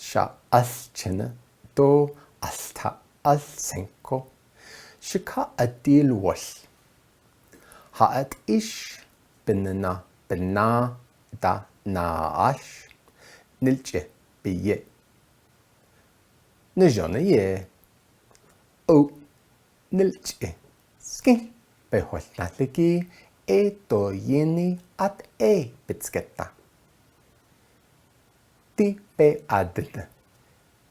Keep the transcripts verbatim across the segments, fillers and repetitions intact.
Sha al chene, do al tha al sengko. Shikha adil wol. Ha at ish, benena, bena, da, na, ash. Nilche, beye. Nejon ye. O, nilche. Skin, behol na liki, e to yeni at e pitsketa. Ti pe aden.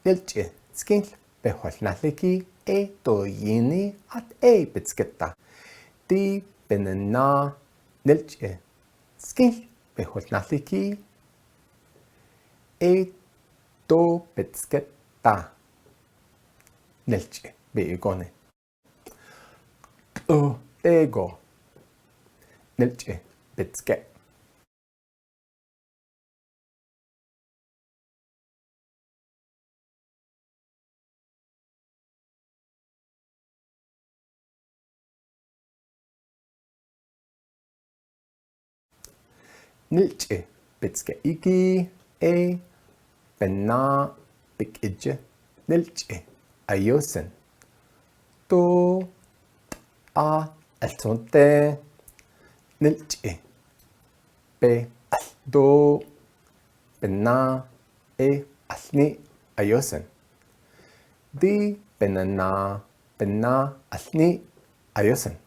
Nilche, skin, behol na liki, e to yeni at e pitsketa. Ti benena, nilche, skin, behol na liki, e to pitsketa. Nilche, be ikone. Tlo, tego. Nilche, pitske. Nilche, pitske iki, e, bena, pik ije, nilche, ayosen. To, a, alsonte, nilche, pe, aldo, bena, e, alni, ayosen. Di, benena, bena, alni, ayosen.